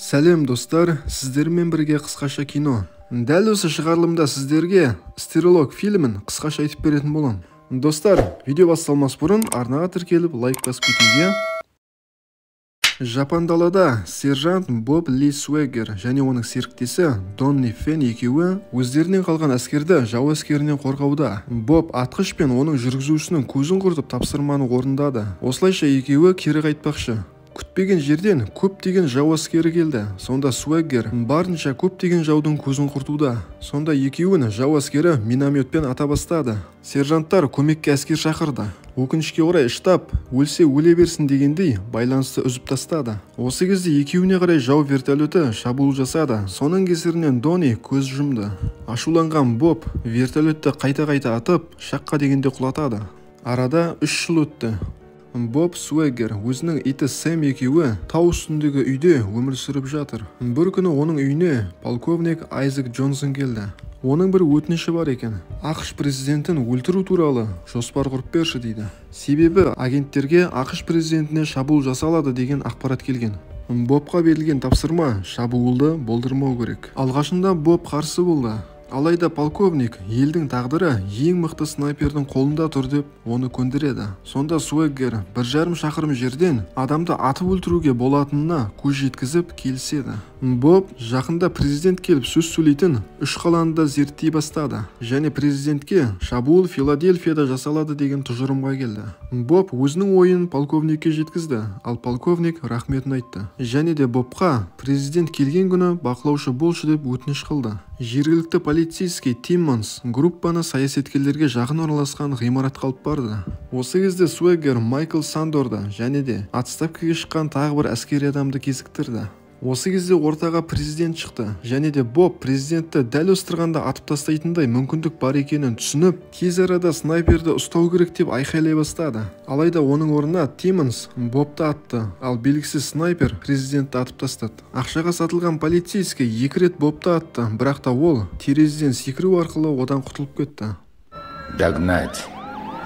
Сәлем, достар, сіздермен бірге «Қысқаша кино». Дәл осы шығарылымда сіздерге «Стрелок» фильмін қысқаша айтып беретін боламын. Достар, видео басталмас бұрын арнаға тіркеліп, лайк басып кетейік, иә? Жапан далада сержант Боб Ли Суэггер және оның серіктесі Донни Фен екеуі өздерінен қалған әскерді жау әскерінен қорғауда. Боб атқыш пен оның жүргізушісінің көзін құртып, тапсырманы орындады. Осылайша екеуі кері қайтпақшы. Күтпеген жерден көптеген жау әскері келді. Сонда Суэггер барынша көптеген жаудың көзін құртуда. Сонда екеуін жау әскері минометпен ата бастады. Сержанттар көмекке әскер шақырды. Өкінішке орай, штаб өлсе өле берсін дегендей, байланысты үзіп тастады. Осы кезде екеуіне қарай жау вертолеті шабуыл жасады. Соның кесірінен Дони көз жұмды. Ашуланған Боб вертолетті қайта-қайта атып, шаққа дегенде құлатады. Арада 3 жыл өтті. Боб Суэггер өзінің иті Сэм екеуі тау үстіндегі үйде өмір сүріп жатыр. Бір күні оның үйіне полковник Айзек Джонсон келді. Оның бір өтініші бар екен: «АҚШ президентін өлтіру туралы жоспар құрып берші», – дейді. Себебі агенттерге АҚШ президентіне шабуыл жасалады деген ақпарат келген. Бобқа берілген тапсырма – шабуылды болдырмау керек. Алғашында Боб қарсы болды. Алайда полковник елдің тағдыры ең мықты снайпердің қолында тұр деп, оны көндіреді. Сонда Суэггер 1,5 шақырым жерден адамды атып өлтіруге болатынына көз жеткізіп, келіседі. Боб жақында президент келіп сөз сөйлейтін үш қаланы да зерттей бастады және президентке шабуыл Филадельфияда жасалады деген тұжырымға келді. Боб өзінің ойын полковникке жеткізді, ал полковник рахметін айтты және де Бобқа президент келген күні бақылаушы болшы деп өтініш қылды. Жергілікті полицейский Тиммонс группаны саясаткерлерге жақын орналасқан ғимаратқа алып барды. Осы кезде Суэггер Майкл Сандорды және де отставкаға шыққан тағы бір әскери адамды кезіктірді. Осы кезде ортаға президент шықты және де Боб президентті дәл осы тұрғанда атып тастайтындай мүмкіндік бар екенін түсініп, тез арада снайперді ұстау керек деп айқайлай бастады. Алайда оның орнына Тиммонс Бобты атты, ал белгісіз снайпер президентті атып тастады. Ақшаға сатылған полицейский екі рет Бобты атты, бірақ та ол терезеден секіру арқылы одан құтылып кетті. Догнать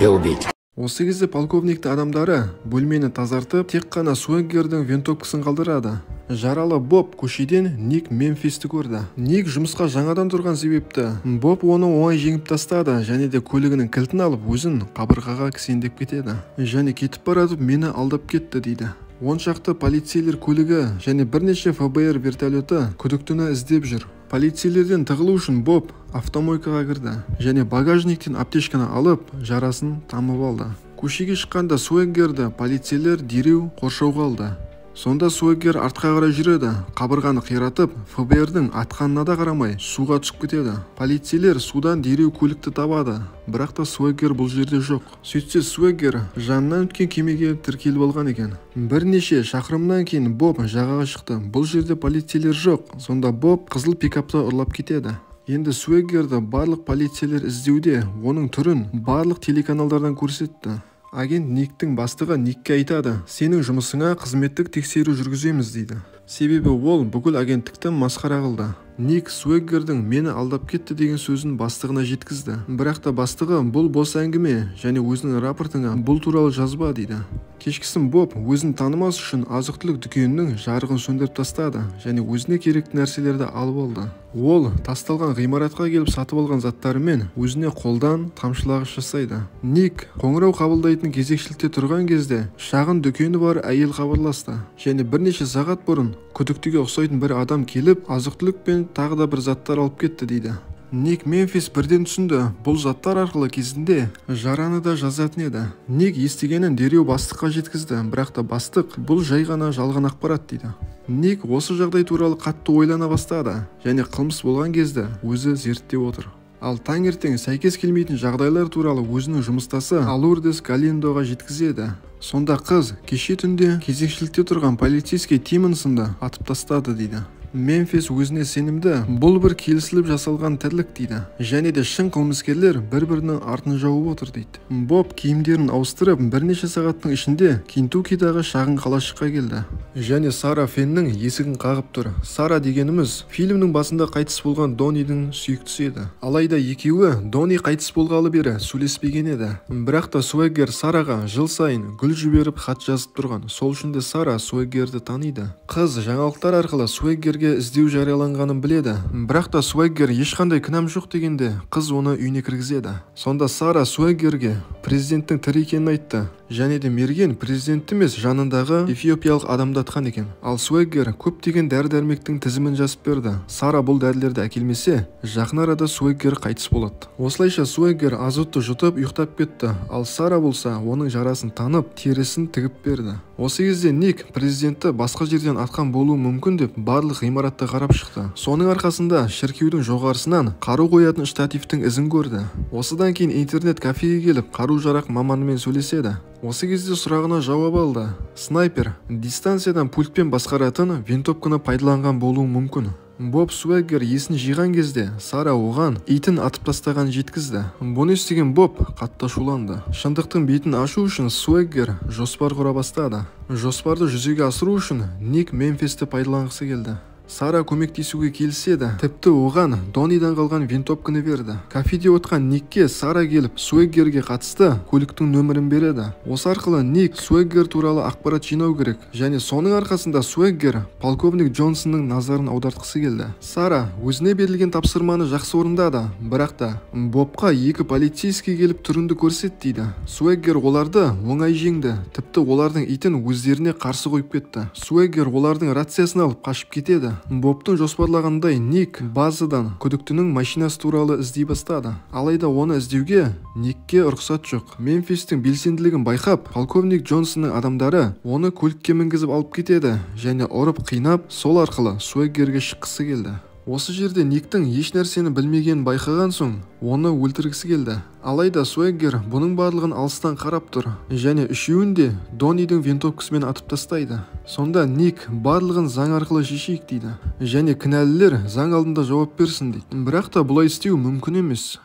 и убить. Осы кезде полковниктің адамдары бөлмені тазартып, тек қана Суэггердің винтовкасын қалдырады. Жаралы Боб көшеден Ник Мемфисті көрді. Ник жұмысқа жаңадан тұрған себепті, Боб оны оңай жеңіп тастады және де көлігінің кілтін алып, өзін қабырғаға кісендеп кетеді және кетіп баратып, «Мені алдап кетті», – дейді. 10 шақты полицейлер көлігі және бірнеше ФБР вертолеті күдіктіні іздеп жүр. Полицейлерден тығылу үшін Боб автомойкаға кірді және багажниктен аптечканы алып, жарасын тамып алды. Көшеге шыққанда Суэггерді полицейлер дереу қоршауға алды. Сонда Суэггер артқа қарай жүреді. Қабырғаны қиратып, ФБР-дің атқанына да қарамай, суға түсіп кетеді. Полицейлер судан дереу көлікті табады, бірақ та Суэггер бұл жерде жоқ. Сөйтсе, Суэггер жанынан өткен кемеге тіркеліп алған екен. Бірнеше шақырымнан кейін Боб жағаға шықты. Бұл жерде полицейлер жоқ. Сонда Боб қызыл пикапты ұрлап кетеді. Енді Суэггерді барлық полицейлер іздеуде. Оның түрін барлық телеканалдардан көрсетті. Агент Никтің бастығы Никке айтады: «Сенің жұмысыңа қызметтік тексеру жүргіземіз», – дейді. Себебі ол бүкіл агенттікті масқара қылды. Ник Суэггердің «Мені алдап кетті» деген сөзін бастығына жеткізді. Бірақ та бастығы «Бұл бос әңгіме және өзінің рапортыңа бұл туралы жазба», – дейді. Кешкісін Боб өзін танымас үшін азық-түлік дүкенінің жарығын сөндіріп тастады және өзіне керекті нәрселерді алып алды. Ол тасталған ғимаратқа келіп, сатып алған заттарымен өзіне қолдан тамшылағыш жасайды. Ник қоңырау қабылдайтын кезекшілікте тұрған кезде шағын дүкені бар әйел хабарласты және бірнеше сағат бұрын күдіктіге ұқсайтын бір адам келіп, азық-түлік пен тағы да бір заттар алып кетті дейді. Ник Мемфис бірден түсінді: бұл заттар арқылы кезінде жараны да жазатын еді. Ник естігенін дереу бастыққа жеткізді, бірақ та бастық «Бұл жай ғана жалған ақпарат», – дейді. Ник осы жағдай туралы қатты ойлана бастады және қылмыс болған кезде өзі зерттеп отыр. Ал таңертең сәйкес келмейтін жағдайлар туралы өзінің жұмыстасы Алурдес Галиндоға жеткізеді. Сонда қыз кеше түнде кезекшілікте тұрған полицейский Тиммонсонды атып тастады дейді. Мемфис өзіне сенімді, бұл бір келісіліп жасалған тірлік дейді. Және де шын қылмыскерлер бір-бірінің артын жауып отыр дейді. Боб киімдерін ауыстырып, бірнеше сағаттың ішінде Кентуккидағы шағын қалашыққа келді. Және Сара Феннің есігін қағып тұр. Сара дегеніміз фильмнің басында қайтыс болған Донидің сүйіктісі еді. Алайда екеуі Дони қайтыс болғалы бері сөйлеспеген еді. Бірақ та Суэггер Сараға жыл сайын гүл жіберіп хат жазып тұрған. Сол үшін де Сара Суэггерді таниды. Қыз жаңалықтар арқылы Суэггерге іздеу жарияланғанын біледі. Бірақ та Суэггер ешқандай кінәм жоқ дегенде қыз оны үйіне кіргізеді. Сонда Сара Суэггерге президенттің тірі екенін айтты. Және де мерген президент емес, жанындағы эфиопиялық адамды атқан екен. Ал Суэггер көптеген дәрі-дәрмектің тізімін жазып берді. Сара бұл дәрілерді әкелмесе, жақын арада Суэггер қайтыс болады. Осылайша Суэггер азотты жұтып ұйықтап кетті. Ал Сара болса, оның жарасын танып, терісін тігіп берді. Осы кезде Ник президентті басқа жерден атқан болуы мүмкін деп барлық ғимаратты қарап шықты. Соның арқасында шіркеудің жоғарысынан қару қоятын штативтің ізін көрді. Осыдан кейін интернет кафеге келіп, қару-жарақ маманымен сөйлеседі. Осы кезде сұрағына жауап алды. Снайпер дистанциядан пультпен басқаратын винтовканы пайдаланған болуы мүмкін. Боб Суэггер есін жиған кезде Сара оған итін атып тастағанын жеткізді. Бұны естіген Боб қатты ашуланды. Шындықтың бетін ашу үшін Суэггер жоспар құра бастады. Жоспарды жүзеге асыру үшін Ник Мемфисті пайдаланғысы келді. Сара көмектесуге келіседі. Тіпті оған Донидан қалған винтовканы берді. Кафеде отқан Никке Сара келіп Суэггерге қатысты көліктің нөмірін береді. Осы арқылы Ник Суэггер туралы ақпарат жинау керек. Және соның арқасында Суэггер полковник Джонсонның назарын аудартқысы келді. Сара өзіне берілген тапсырманы жақсы орындады, бірақ та Бобқа екі полицейский келіп түріңді көрсет дейді. Суэггер оларды оңай жеңді. Тіпті олардың итін өздеріне қарсы қойып кетті. Суэггер олардың рациясын алып қашып кетеді. Бобтың жоспарлағандай Ник базадан күдіктінің машинасы туралы іздей бастады. Алайда оны іздеуге Никке рұқсат жоқ. Мемфистің белсенділігін байқап, полковник Джонсонның адамдары оны көлікке мінгізіп алып кетеді және ұрып қинап, сол арқылы Суэггерге шыққысы келді. Осы жерде Никтің еш нәрсені білмегенін байқаған соң, оны өлтіргісі келді. Алайда Суэггер бұның барлығын алыстан қарап тұр және үшеуін де Донидің винтовкасымен атып тастайды. Сонда Ник барлығын заң арқылы шешейік дейді. Және кінәлілер заң алдында жауап берсін дейді. Бірақ та бұлай істеу мүмкін емес.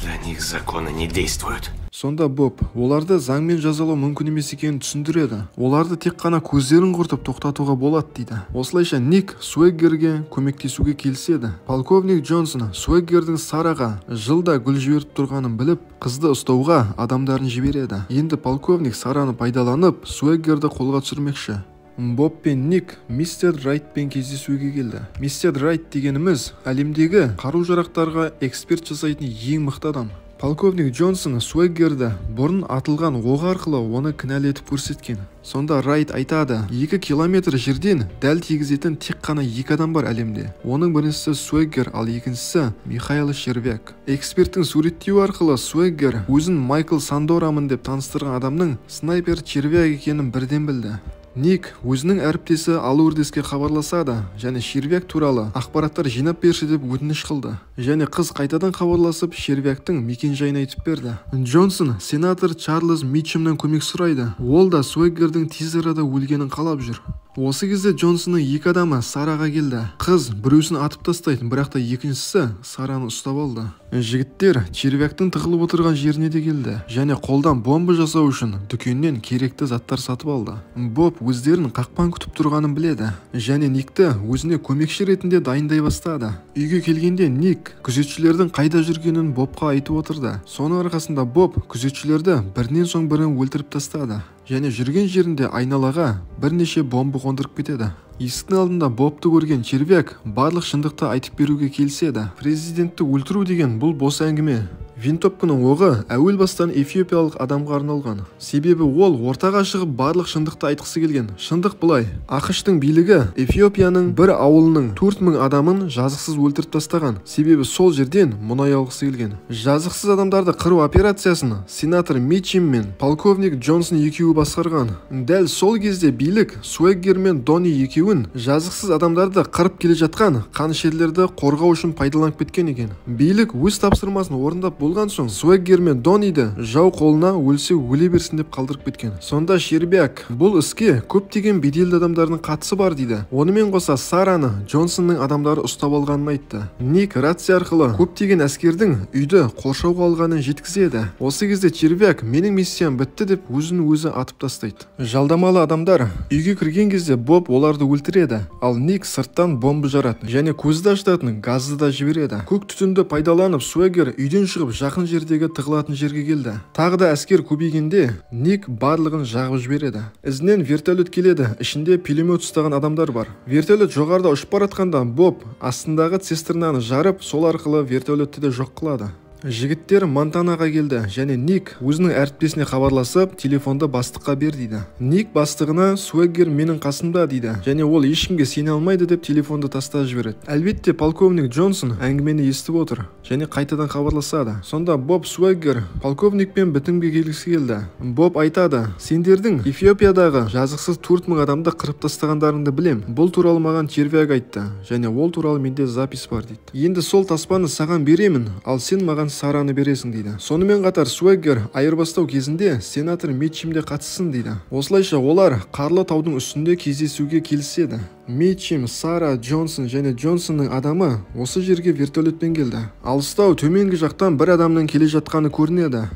Для них законы не действуют. Сонда Боб оларды заңмен жазалау мүмкін емес екенін түсіндіреді. Оларды тек қана көздерін құртып тоқтатуға болады дейді. Осылайша Ник Суэггерге көмектесуге келіседі. Полковник Джонсон Суэггердің Сараға жылда гүл жіберіп тұрғанын біліп, қызды ұстауға адамдарын жібереді. Енді полковник Сараны пайдаланып, Суэггерді қолға түсірмекші. Боб пен Ник мистер Райтпен кездесуге келді. Мистер Райт дегеніміз әлемдегі қару-жарақтарға эксперт жасайтын ең мықты адам. Полковник Джонсон Суэггерді бұрын атылған оқ арқылы оны кінәлі етіп көрсеткен. Сонда Райт айтады, 2 километр жерден дәл тигізетін тек қана 2 адам бар әлемде. Оның біріншісі Суэггер, ал екіншісі Михаил Шервяк. Эксперттің суреттеуі арқылы Суэггер өзін Майкл Сандорамын деп таныстырған адамның снайпер Червяк екенін бірден білді. Ник өзінің әріптесі Алурдеске хабарласады және Шервяк туралы ақпараттар жинап берші деп өтініш қылды. Және қыз қайтадан хабарласып Шервяктың мекен-жайын айтып берді. Джонсон сенатор Чарльз Митчемнен көмек сұрайды. Ол да Суэггердің тез арада өлгенін қалап жүр. Осы кезде Джонсонның екі адамы Сараға келді. Қыз біреусін атып тастайды, бірақ та екіншісі Сараны ұстап алды. Жігіттер Червяктың тығылып отырған жеріне де келді және қолдан бомба жасау үшін дүкеннен керекті заттар сатып алды. Боб өздерін қақпан күтіп тұрғанын біледі және Никті өзіне көмекші ретінде дайындай бастады. Үйге келгенде Ник күзетшілердің қайда жүргенін Бобқа айтып отырды. Соның арқасында Боб күзетшілерді бірінен соң бірін өлтіріп тастады және жүрген жерінде айналаға бірнеше бомба қондырып кетеді. Есіктің алдында Бобты көрген Червяк барлық шындықты айтып беруге келіседі. Президентті өлтіру деген бұл бос әңгіме. Винтовканың оғы әуел бастан эфиопиялық адамға арналған. Себебі ол ортаға шығып барлық шындықты айтқысы келген. Шындық былай: АҚШ-тың билігі Эфиопияның бір ауылының 4000 адамын жазықсыз өлтіріп тастаған. Себебі сол жерден мұнай алғысы келген. Жазықсыз адамдарды қыру операциясын сенатор Митчем мен полковник Джонсон екеуі басқарған. Дәл сол кезде билік Суэггер мен Дони екеуін жазықсыз адамдарды қырып келе жатқан қанішерлерді қорғау үшін пайдаланып кеткен екен. Билік өз тапсырмасын орындап болған соң, Суэггер мен Донниді жау қолына өлсе өле берсін деп қалдырып кеткен. Сонда Червяк бұл іске көптеген беделді адамдардың қатысы бар дейді. Онымен қоса Сараны Джонсонның адамдары ұстап алғанын айтты. Ник рация арқылы көптеген әскердің үйді қоршауға алғанын жеткізеді. Осы кезде Червяк менің миссиям бітті деп өзін өзі атып тастайды. Жалдамалы адамдар үйге кірген кезде Боб оларды өлтіреді, ал Ник сырттан бомба жарады және көзді ашытатын газды да жібереді. Көк түтінді пайдаланып Суэггер үйден шығып жақын жердегі тығылатын жерге келді. Тағы да әскер көбейгенде Ник барлығын жағып жібереді. Ізінен вертолет келеді, ішінде пулемет ұстаған адамдар бар. Вертолет жоғарыда ұшып бара жатқанда Боб астындағы цистернаны жарып, сол арқылы вертолетті де жоқ қылады. Жігіттер Монтанаға келді және Ник өзінің әріптесіне хабарласып, телефонды бастыққа бер дейді. Ник бастығына Суэггер менің қасымда дейді және ол ешкімге сене алмайды деп телефонды тастап жібереді. Әлбетте полковник Джонсон әңгімені естіп отыр және қайтадан хабарласады. Сонда Боб Суэггер полковникпен бітімге келгісі келді. Боб айтады, сендердің Эфиопиядағы жазықсыз 4000 адамды қырып тастағандарыңды білем. Бұл туралы маған Червяк айтты және ол туралы менде запись бар дейді. Енді сол таспаны саған беремін, ал сен маған Сараны бересің дейді. Сонымен қатар Суэггер айырбастау кезінде сенатор Митчим де қатыссын дейді. Осылайша олар қарлы таудың үстінде кездесуге келіседі. Митчим, Сара, Джонсон және Джонсонның адамы осы жерге вертолетпен келді. Алыстау төменгі жақтан бір адамның келе жатқаны көрінеді.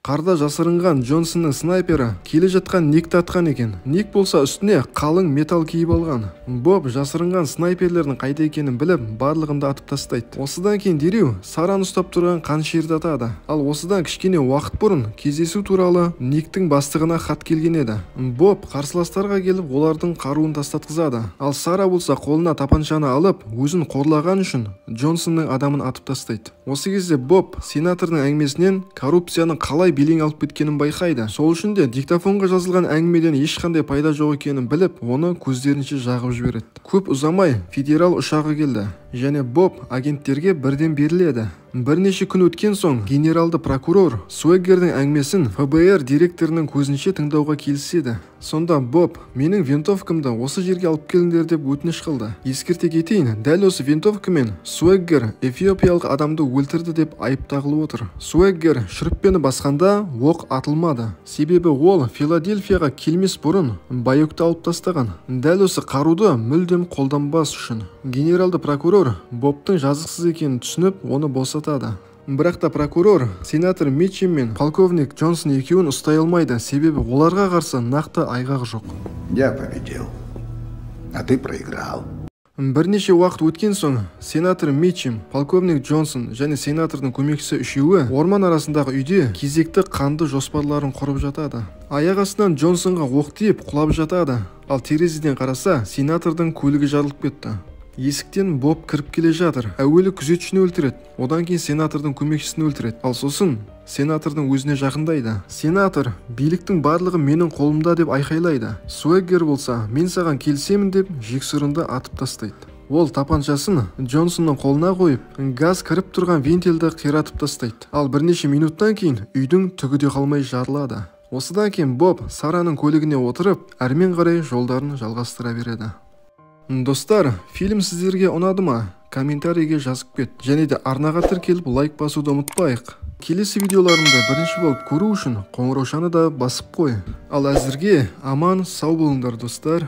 Қарда жасырынған Джонсонның снайпері келе жатқан Никті атқан екен. Ник болса үстіне қалың металл киіп алған. Боб жасырынған снайперлердің қайда екенін біліп, барлығын да атып тастайды. Осыдан кейін дереу Сараны ұстап тұрған қаншерді атады. Ал осыдан кішкене уақыт бұрын кездесу туралы Никтің бастығына хат келген еді. Боб қарсыластарға келіп, олардың қаруын тастатқызады. Ал Сара болса қолына тапаншаны алып, өзін қорлаған үшін Джонсонның адамын атып тастайды. Осы кезде Боб сенатордың әңгімесінен коррупцияның қалай белең алып кеткенін байқайды. Сол үшін де диктофонға жазылған әңгімеден ешқандай пайда жоқ екенін біліп, оны көздерінше жағып жібереді. Көп ұзамай федерал ұшағы келді және Боб агенттерге бірден беріледі. Бірнеше күн өткен соң генералды прокурор Суэггердің әңгімесін ФБР директорының көзінше тыңдауға келіседі. Сонда Боб менің винтовкамды осы жерге алып келіңдер деп өтініш қылды. Ескерте кетейін, дәл осы винтовкамен Суэггер эфиопиялық адамды өлтірді деп айып тағылып отыр. Суэггер шүріппені басқанда оқ атылмады. Себебі ол Филадельфияға келмес бұрын баекті алып тастаған. Дәл осы қаруды мүлдем қолданбас үшін. Генералды прокурор Бобтың жазықсыз екенін түсініп, оны босатады. Бірақ та прокурор сенатор Митчим мен полковник Джонсон екеуін ұстай алмайды, себебі оларға қарсы нақты айғақ жоқ. Я победил, а ты проиграл. Бірнеше уақыт өткен соң сенатор Митчим, полковник Джонсон және сенатордың көмекшісі үшеуі орман арасындағы үйде кезекті қанды жоспарларын құрып жатады. Аяқ астынан Джонсонға оқ тиіп құлап жатады, ал терезеден қараса сенатордың көлігі жарылып кетті. Есіктен Боб кіріп келе жатыр. Әуелі күзетшіні өлтіреді, одан кейін сенатордың көмекшісін өлтіреді, ал сосын сенатордың өзіне жақындайды. Сенатор, биліктің барлығы менің қолымда деп айқайлайды. Суэггер болса, мен саған келісемін деп жексұрынды атып тастайды. Ол тапаншасын Джонсонның қолына қойып, газ кіріп тұрған вентильді қиратып тастайды. Ал бірнеше минуттан кейін үйдің түгі де қалмай жарылады. Осыдан кейін Боб Сараның көлігіне отырып, әрмен қарай жолдарын жалғастыра береді. Достар, фильм сіздерге ұнады ма? Комментарийге жазып кет. Және де арнаға тіркеліп лайк басуды ұмытпайық. Келесі видеоларымды бірінші болып көру үшін қоңыраушаны да басып қой. Ал әзірге аман сау болыңдар достар.